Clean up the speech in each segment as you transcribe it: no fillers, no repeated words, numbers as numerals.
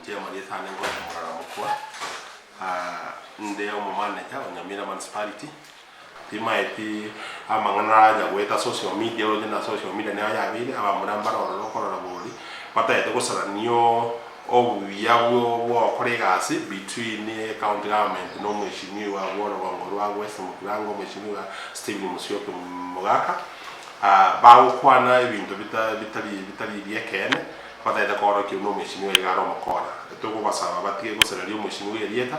Inche amarieta ane ngocha morara mokwa, inde omomanager o Nyamira Municipality, timaeti amang'ana aranya goeta social media oroche na social media nero yabeire, abamura mbare ororo okorora bori, batagete gosarania obuya bwo bwogokora egasi between ecounty government na omweshimiwa bwa orogongo rwa West Mugirango omweshimiwa Stephen Musyoki Mogaka, bagokwana ebinto bita bitari bitari bi'ekeene, Batagete koorokia buna omweshimiwa iga are omokora. Tokobasaba batige gosereria omweshimiwa erieta,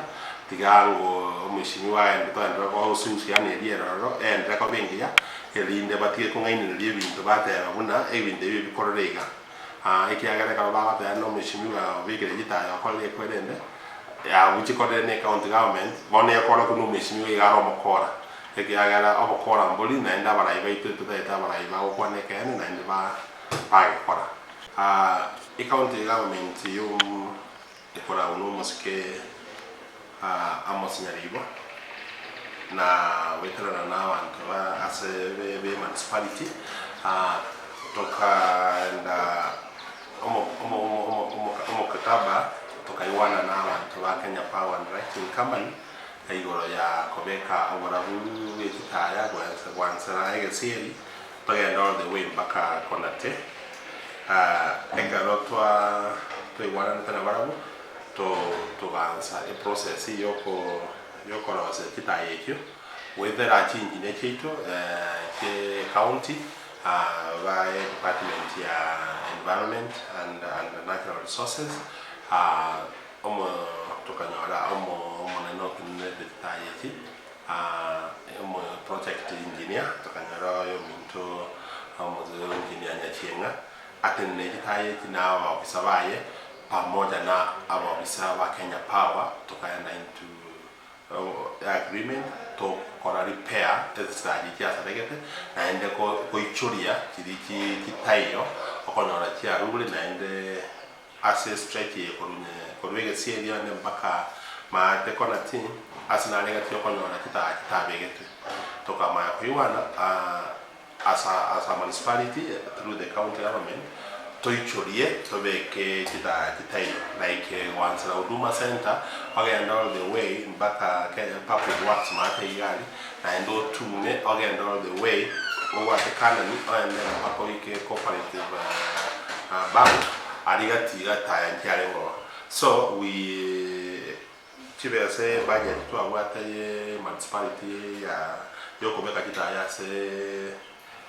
tiga ango omweshimiwa aende toenderere gosusiana eria eroro, eenderere koba engiya, erinde batige kong'ainereria ebinto bateba buna ebinto ebi ebikorire iga. Ekiagera ekero bagoteba na omweshimiwa obekire chitaya okorire ekwerende, abwo chikorire ne ecounty government, bono ekorokia buna omweshimiwa iga are omokora. Ekiagera obokora mbori naende abarai baito totagete abarai bagokwana ekeene naende ba bagekora. Ecounty government ekoragwa na omosike Amos Nyaribo na goeterana na abanto ba ase be municipality tokaenda omokataba tokaigwana na abanto ba Kenya Power and Lighting Company igoro ya kobeka oborabu bwe chitaya gwansera egesieri Togende all the way mpaka Konate. Ekero twa twaigwananete nabarabwo, to togaansa eprocess yoko yokorosia chitaya echio, goetera chinginia chiaito chie county, ba edepartment ya environment and and natural resources, omo tokanyora omo omonene otenenerete chitaya echi. Omo project engineer tokanyora oyominto omochie engineer Nyachieng'a atenene chitaya echi na abaofisa baye pamoja na abaofisa ba Kenya Power tokaenda into agreement tokora repair ase chitaya chiria chiasaregete naende goichoria chiria chitaiyo okonyora chiarure naende Ase stretch eye korwa egesieri ande mpaka maate kona ti, ase nare gati okonyora chitaya chitabegetwe. Tokamanya koigwana as a as a municipality through the county government toichorie tobeke chitaya chitaiyo like goansera huduma centre ogende all the way mpaka public works maate iga aria naende otume ogende all the way obwate Kanani ogende mpaka oike cooperative bank Aria gati gataya nchiarenge oo. So we chibesa ebudget twabwate ye municipality ya yokobeka chitaya ase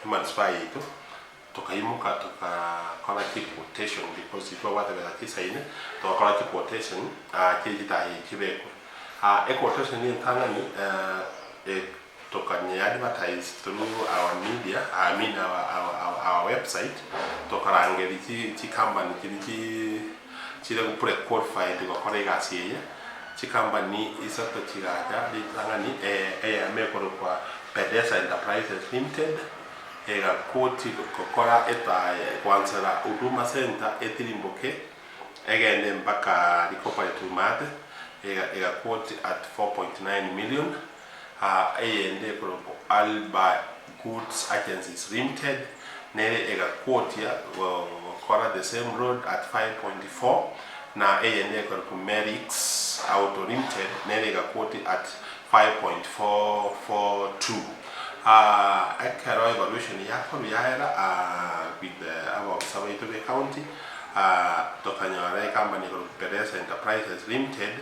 emunicipal yaito, tokaimoka tokakora chiquotation because titwabwate besa chisaine, togakora chiquotation chie chitaya echi chibekwe. Equotation entang'ani Tokanye advertise through our media, I mean our, our, our, our website, tokarangeria chi chicompany chiria chi chire pre-qualified gokora egasi eye, chicompany isato chigacha ritang'ani eyemo ekorokwa Pedesa Enterprises Limited, egakoti gokora etaya goansera Huduma Centre etirimboke egende mpaka Cooperative Mart, egaquote at 4.9 million. Eyende ekorokwa Alba Goods Agencies Limited nere egaquotia gokora the same road at 5.4 na eyende ekorokwa Merix Auto Limited nere egaquotia at 5.442. Ekero evaluation yakorwa yaera with abaofisa baito be county tokanyora ecompany ekorokwa Peresa Enterprises Limited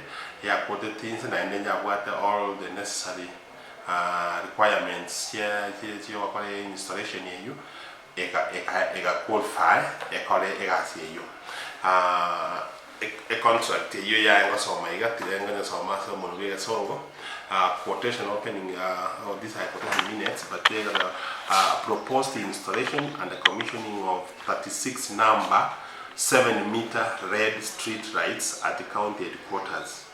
Yakwoteti inse naende nyabwate all the necessary requirements chiogokora installation eyio, ega ega ega qualify ekore egasi eyio. Econtract eyio yaye ngosoma iga tiga nkonyesoma ase omonwa bwa egesongo, quotation opening oh these are quotation minutes but proposed installation and commissioning of 36 number 7 metre red street lights at county headquarters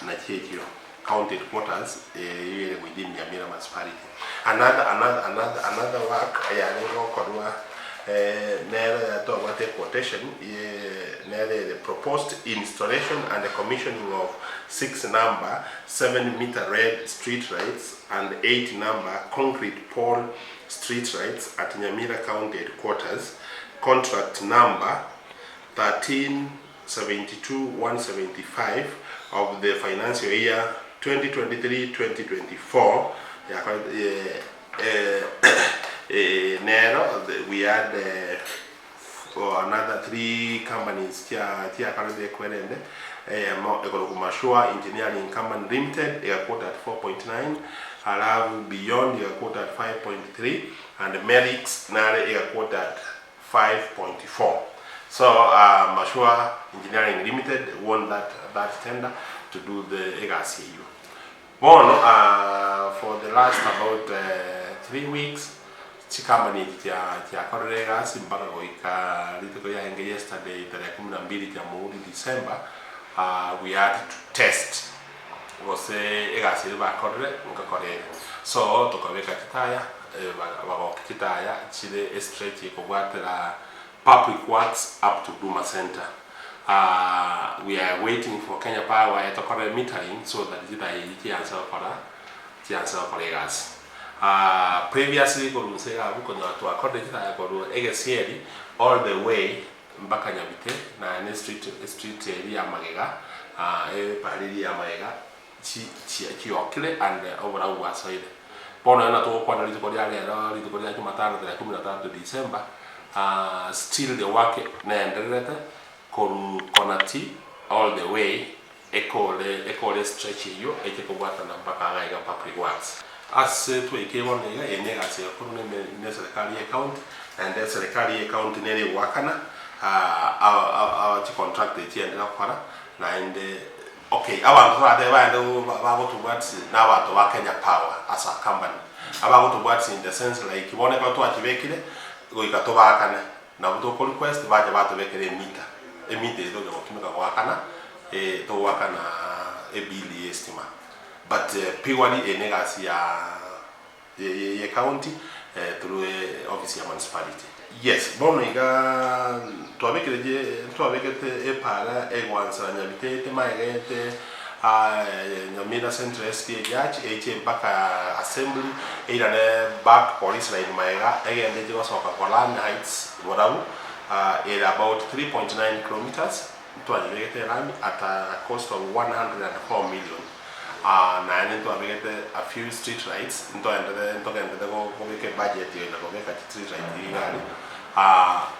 Naki ekio county headquarters eyio ere within Nyamira municipality. Another another another another work yarenge gokorwa nero yatwabwate equotation nere ere proposed installation and commissioning of 6 number 7 metre red street lights and 8 number concrete pole street lights at Nyamira county headquarters contract number 13. 72,175 of the financial year 2023-2024 nero we had another 3 companies chiakorete ekwerende eyemo ekorokwa Mashua Engineering Company Limited egaquote at 4.9 alafu Beyond egaquote at 5.3 and Merix nare egaquote at 5.4 so Mashua Engineering Limited won that that tender to do the egasi eywo. Bono for the last about 3 weeks chicompany echi chiakorire egasi mpaka goika rituko riarenge yesterday tarehe kumi na mbili jamhuri December we had to test gose egasi eria bakorire nkakora ere. So tokabeka chitaya bagokia chitaya chire estretch ekobwatera public works up to Huduma Centre. We are waiting for Kenya Power etokorere metering so that chitaya echi chianse gokora chianse gokora egasi. Previously korwa inse iga abwo konyora twakorire chitaya korwa egesieri all the way mpaka Nyabite naende street street eria ya magega epara eria ya magega chi chiokire and oborabu bwasoire. Bono ere natogokwana rituko ria rero rituko ria jumatano tarehe kumi na tatu December still the work neendererete korwa corner T all the way ekore ekore stretch eywo eche kobwatana mpaka iga iga public works. Ase twaikire bono iga eye negasi egokorwa neme neserikari ye county naende eserikari ye county nere egoakana chicontractor echi chiaendire gokora naende Okay, abanto toratebe baende bagotobwatisia na abanto ba Kenya Power as a company. Abagotobwatisia in the sense like bono ekero twachibekire, goika tobaakane, nabo toko request bache batobekere emeter, emeter eye togocha gotumeka goakana togoakana ebill ya estima. But purely eye na egasi ya ye county through office ya municipality. Yes, bono iga twabekire je ntwabekete epara egwansera Nyabitete maegete Nyamira Central SDA Church eche mpaka Assembly eirane back police line maega egende eche gosoka Golan Heights borabu ere about 3.9 kilometres ntwanyebegete elami at a cost of 104 million. Naende ntwabegete a few street lights, ntoenderere ntogenderere kobeka ebudget na kobeka chistreet light iga aria.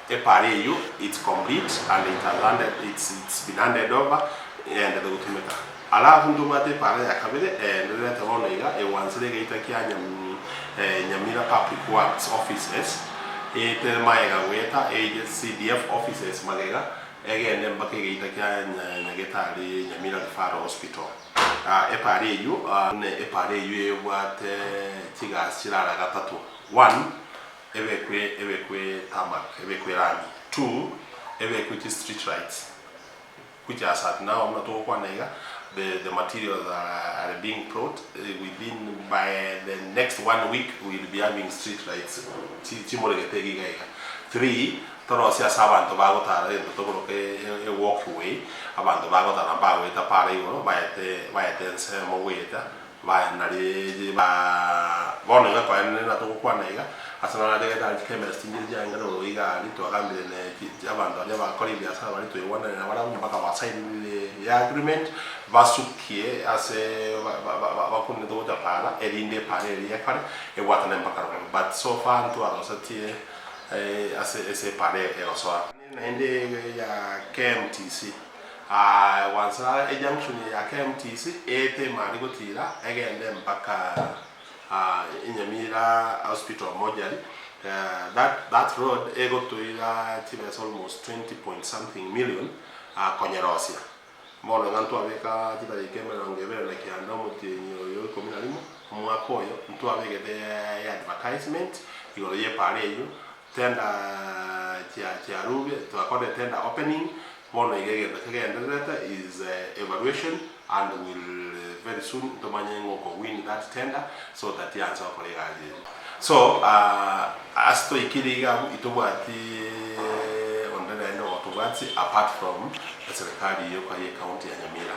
Epara eywo it's complete and it has handed it's it's been handed over egenderete gotumeka. Alafu ntobwate epara ya kabere eendererete bono iga egwansire egeita kia Nyamira Public Works offices eete magega goeta eije CDF offices magega Egende mpaka egeita kia Nyagetari Nyamira Referral Hospital. Epara eyio epara eyio ebwate chigasi chirara gatato. One, ebekwe ebekwe tarmac, ebekwe erami. Two, ebekwe chi street lights which as at now buna togokwana iga the the materials are are being brought within by the next one week we will be having street lights chimoregete iga iga iga. Three, Torosie ase abanto bagotara egento tokoroka e-walkway, abanto bagotara mbagoeta para igoro, baete baete ensemo goeta, baye nari ba bono iga koenene na togokwana iga, ase narache gete aria chikemera chinchire chiaye roro iga aria twagambire ne chi abanto baria bagakora ebiasara baria twaigwananire nabarabwo mpaka basainire eagreement, basukie ase ba ba bakunete gocha para, erinde epara eria ekore ebwatane mpaka rogoro. But so far ntwarosetie. Ase ase epara egosoa. Naende ya KMTC. Gwansa ejunction ya KMTC eete emari gotira egende mpaka Nyamira hospital mortuary. That that road egotoira chibesa almost 20 point something million konyerosia. Bono iga ntwabeka chitariki emerongo ebere na kianda omotienyi oyo ikomi na rimo, omwaka oyo, ntwabegete advertisement igoro y'epaara eyio, tender chia chiarure, twakorire tender opening, bono iga egento kegendererete is evaluation and will very soon ntomanye ng'a oko win that tender so that yanse gokora egari eyio. So ase toikire iga abwo itobwati onde naende ogotobwati apart from eserekari yoka ye county ya Nyamira.